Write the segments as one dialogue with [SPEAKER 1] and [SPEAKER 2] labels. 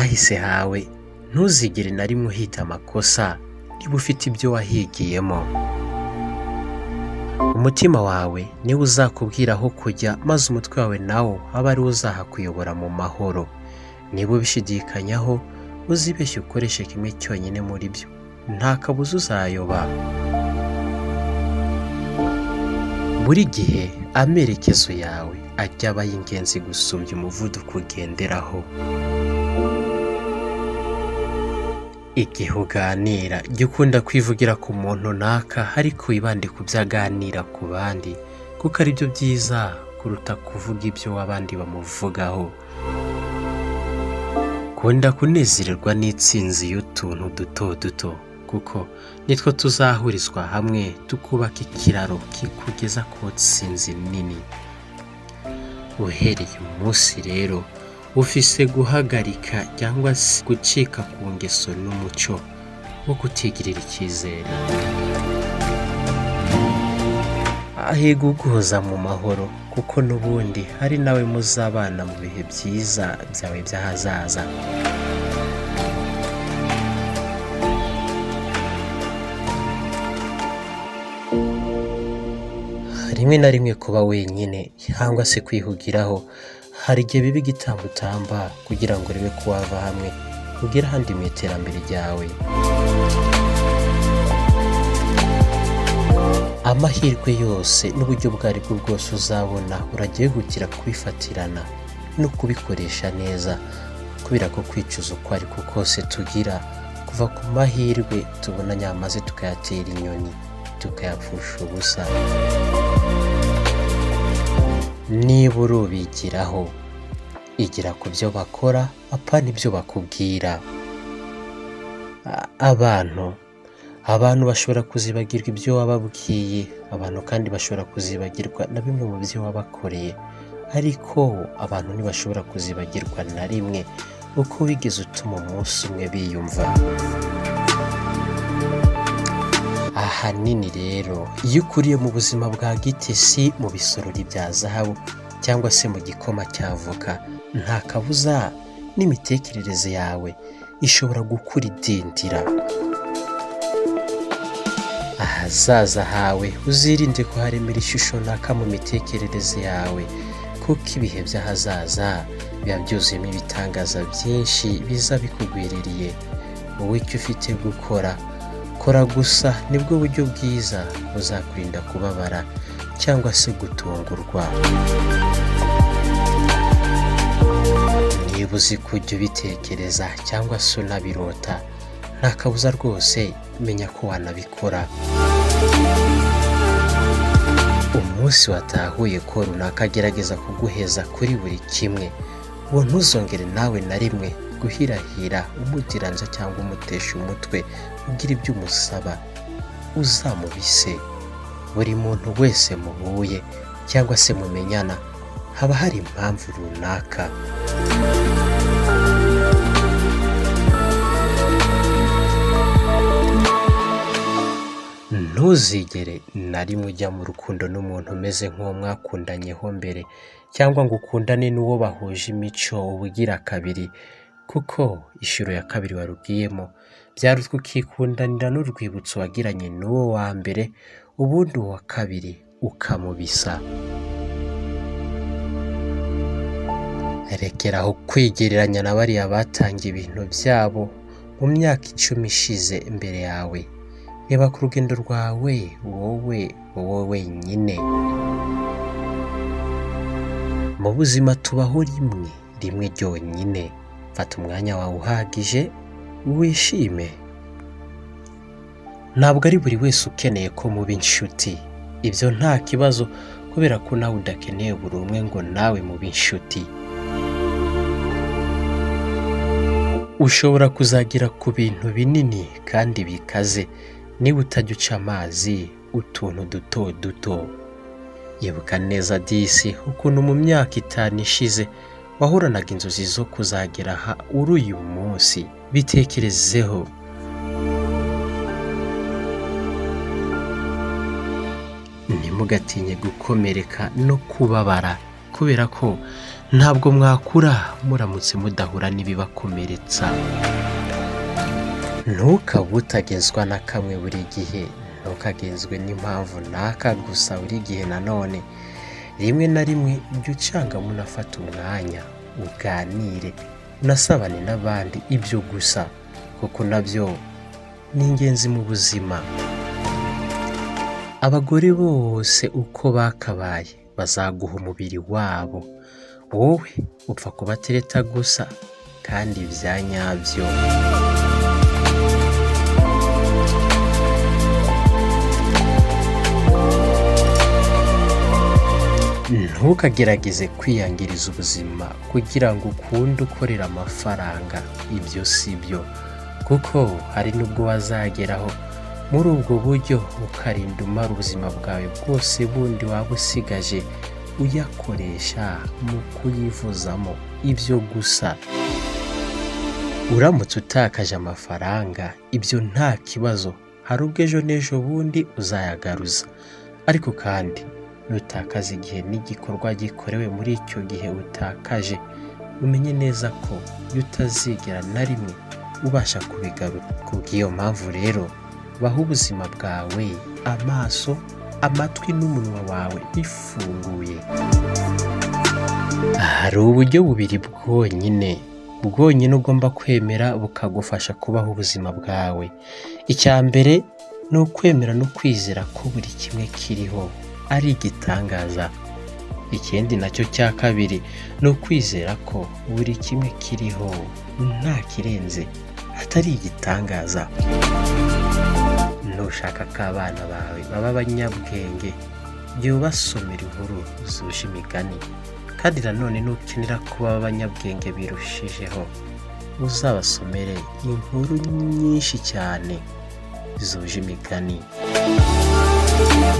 [SPEAKER 1] Ahahise hawe ntuzigere na rimwe uhita amakosa niba ufite ibyo wahigiyemo. Umutima wawe niwo uzakubwira aho kujya, maze umutwe wawe nawo abe ariwo uzahakuyobora mu mahoro. Niba ubishidikanyaho, uzibeshye ukoreshe kimwe cyonyine muri byo, nta kabuza uzayoba. Buri gihe amerekezo yawe ajya aba ay'ingenzi gusumbya umuvuduko ugenderaho. Igihe uganira, jya ukunda kwivugira ku muntu runaka ariko wibande ku byo aganira ku bandi, kuko ari byo byiza kuruta kuvuga ibyo abandi bamuvugaho. Kunda kunezererwa n'itsinzi y'utuntu duto duto, kuko nitwo tuzahurizwa hamwe tukubaka ikiraro kikugeza ku ntsinzi nini. Uhereye umunsi rero ufise guhagarika cyangwa se gucika ku ngeso n'umuco wo kutigirira icyizere. Ahiga uguhoza mu mahoro, kuko n'ubundi ari nawe muzabana mu bihe byiza byawe by'ahazaza. Rimwe na rimwe kuba wenyine cyangwa se kwihugiraho hari igihe biba igitambutamba kugira ngo urebe ko wava hamwe ugere ahandi mu iterambere ryawe. Amahirwe yose n'uburyo ubwo ari bwo bwose uzabona urajya wihutira kubifatirana no kubikoresha neza, kubera ko kwicuza uko ari ko kose tugira kuva ku mahirwe tubona nyamaze tukayatera inyoni tukayapfusha ubusa. Niba urubigiraho, igira ku byo bakora apana ibyo bakubwira. Abantu bashobora kuzibagirwa ibyo wababwiye, abantu kandi bashobora kuzibagirwa na bimwe mu byo wabakoreye, ariko abantu ntibashobora kuzibagirwa na rimwe uko wigeze utuma umunsi umwe biyumva. Ahanini rero iyo ukuriye mu buzima bwa gitesi, mu bisorori bya zahabu cyangwa se mu gikoma cya avoka, nta kabuza n'imitekerereze yawe ishobora gukura idindira. Ahazaza hawe uzirinde kuharemera ishusho naka mu mitekerereze yawe, kuko ibihe by'ahazaza biba byuzuyemo ibitangaza byinshi biza bikugwiririye. Wowe icyo ufite gukora, kora gusa, nibwo buryo bwiza buzakurinda kubabara cyangwa se gutungurwa. Niba uzi kujya ubitekereza cyangwa se unabirota, nta kabuza rwose menya ko wanabikora. Umunsi watahuye ko runaka agerageza kuguheza kuri buri kimwe, uwo ntuzongere nawe na rimwe guhirahira umudiranja cyangwa umutesha umutwe ugira ibyo umusaba, uzamubise. Buri muntu wese muhuye cyangwa se mumenyana haba hari impamvu runaka. Ntuzigere na rimwe ujya mu rukundo n'umuntu umeze nk'uwo mwakundanyeho mbere, cyangwa ngo ukundane n'uwo bahuje imico ubugira kabiri, kuko inshuro ya kabiri warugiyemo byarutwa ukikundanira n'urwibutso wagiranye n'uwo wa mbere, ubundi uwa kabiri ukamubisa. Rekeraho kwigereranya na bariya batangiye ibintu byabo mu myaka 10 ishize imbere yawe. Reba ku rugendo rwawe wowe wenyine. Mu buzima tubaho rimwe rimwe ryonyine. Fata umwanya wawe uhagije wishime. Ntabwo ari buri wese ukeneye ko muba inshuti, ibyo nta kibazo kubera ko nawe udakeneye buri umwe ngo nawe mube inshuti. Ushobora kuzagera ku bintu binini kandi bikaze niba utajya uca amazi utuntu duto duto. Ibuka neza disi ukuntu mu myaka 5 ishize wahoranaga inzozi zo kuzagera aha uri uyu munsi. Bitekerezeho. Ntimugatinye gukomereka no kubabara, Kubera ko ntabwo mwakura muramutse mudahura n'ibibakomeretsa. Ntukabe utagezwa na kamwe buri gihe, ntukagenzwe n'impamvu naka gusa buri gihe. Nanone rimwe na rimwe jya ucangamo unafata umwanya uganire, unasabane n'abandi, ibyo gusa, kuko nabyo ni ingenzi mu buzima. Abagore bose uko bakabaye bazaguha umubiri wabo, wowe upfa kubatereta gusa kandi bya nyabyo. Ntukagerageze kwiyangiriza ubuzima kugira ngo ukunde ukorera amafaranga, ibyo si byo, kuko hari n'ubwo wazageraho muri ubwo buryo ukarinda umara ubuzima bwawe bwose bundi waba usigaje uyakoresha mu kuyivuzamo ibyo gusa. Uramutse utakaje amafaranga, ibyo nta kibazo, hari ubwo ejo n'ejo bundi uzayagaruza. Ariko kandi nutakaza igihe n'igikorwa gikorewe muri icyo gihe utakaje, umenye neza ko utazigera na rimwe ubasha kubigarura. Kubw'iyo mpamvu rero, baho ubuzima bwawe amaso, amatwi n'umunwa wawe bifunguye. Hari uburyo bubiri bwonyine ugomba kwemera bukagufasha kubaho ubuzima bwawe. Icya mbere ni ukwemera no kwizera ko buri kimwe kiriho ari igitangaza. Ikindi nacyo cya kabiri ni ukwizera ko buri kimwe kiriho nta kirenze atari igitangaza. Nushaka ko abana bawe baba abanyabwenge, jya ubasomera inkuru zuje imigani. Kandi nanone nukenera kuba abanyabwenge birushijeho, uzabasomere inkuru nyinshi cyane zuje imigani.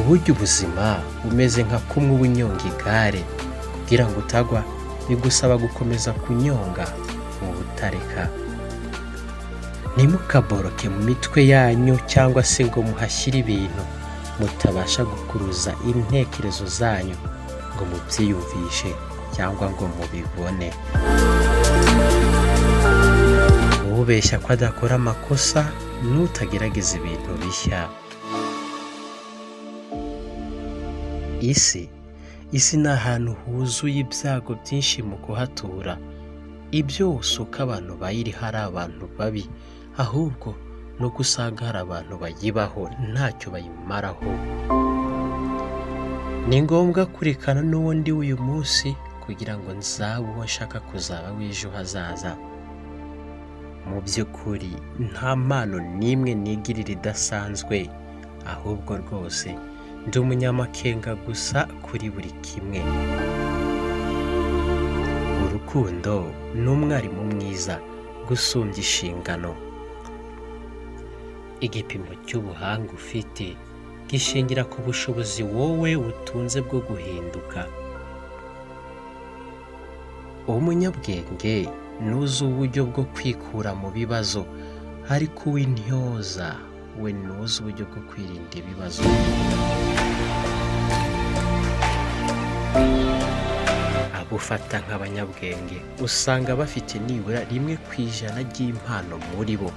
[SPEAKER 1] Uburyo ubuzima bumeze nka kumwe uba unyonga igare, kugira ngo utagwa bigusaba gukomeza kunyonga mu butareka. Ntimukaboroke mu mitwe yanyu cyangwa se ngo muhashyire ibintu mutabasha gukuruza intekerezo zanyu ngo mubyiyumvishe cyangwa ngo mubibone. Ubeshya ko adakora amakosa n'utagerageza ibintu bishya. Isi ni ahantu huzuye ibyago byinshi mu kuhatura. Ibyo si uko abantu bayiriho ari abantu babi, ahubwo ni uko usanga hari abantu bayibaho ntacyo bayimaraho. Ni ngombwa kurekana n'uwo ndi uyu munsi kugira ngo nzabe uwo nshaka kuzaba w'ejo hazaza. Mu by'ukuri nta mpano n'imwe nigirira idasanzwe, ahubwo rwose ndi umunyamakenga gusa kuri buri kimwe. Urukundo ni umwarimu mwiza gusumbya inshingano. Igipimo cy'ubuhanga ufite gishingira ku bushobozi wowe utunze bwo guhinduka. Umunyabwenge nuzi uburyo bwo kwikura mu bibazo, ariko uw'intyoza we nuzi uburyo bwo kwirinda ibibazo. Abo ufata nk'abanyabwenge usanga bafite nibura 1% ry'impano muri bo,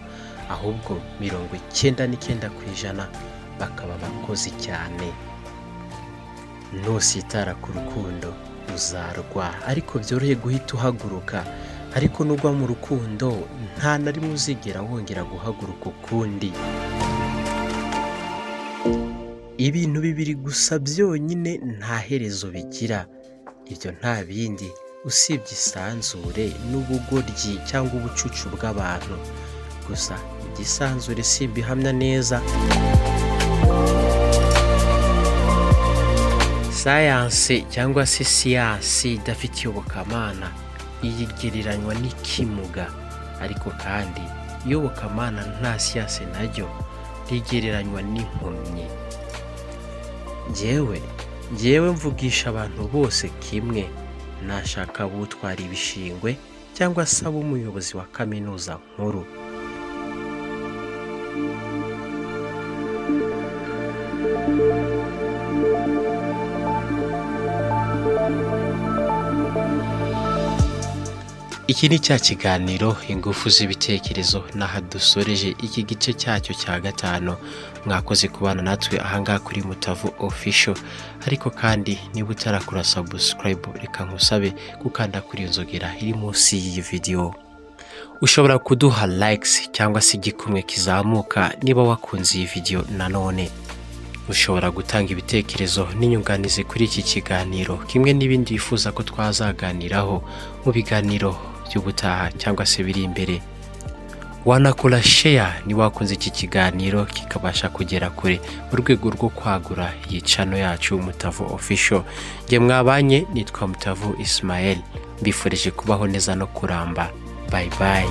[SPEAKER 1] ahubwo 99% bakaba abakozi cyane. Nusitara ku rukundo uzarwa, ariko byorohe guhita uhaguruka. Ariko nugwa mu rukundo nta na rimwe uzigera wongera guhaguruka ukundi. Ibintu bibiri gusa byonyine nta herezo bigira, ibyo nta bindi usibye isanzure n'ubugoryi cyangwa ubucucu bw'abantu. Gusa iby'isanzure simbihamya neza. Sayansi cyangwa se siyansi idafite iyobokamana iyigereranywa n'ikimuga, ariko kandi iyobokamana nta siyansi naryo rigereranywa n'impumyi. Njyewe mvugisha abantu bose kimwe, nashaka abutwara ibishingwe cyangwa se ab'umuyobozi wa kaminuza nkuru. Iki ni cya kiganiro Ingufu z'Ibitekerezo, n'aha dusoreje iki gice cyacyo cya gatanu. Mwakoze kubana natwe ahangaha kuri Mutavu Official. Ariko kandi niba utarakora subscribe, reka nkusabe gukanda kuri iyo nzogera iri munsi y'iyi video. Ushobora kuduha likes cyangwa se igikumwe kizamuka niba wakunze iyi video. Nanone ushobora gutanga ibitekerezo n'inyunganizi kuri iki kiganiro, kimwe n'ibindi wifuza ko twazaganiraho mu biganiro by'ubutaha cyangwa se biri imbere. Wanakora share niba wakunze iki kiganiro, kikabasha kugera kure mu rwego rwo kwagura iyi channel yacu Mutavu Official. Njye mwabanye nitwa Mutavu Ismael, mbifurije kubaho neza no kuramba. Bye bye.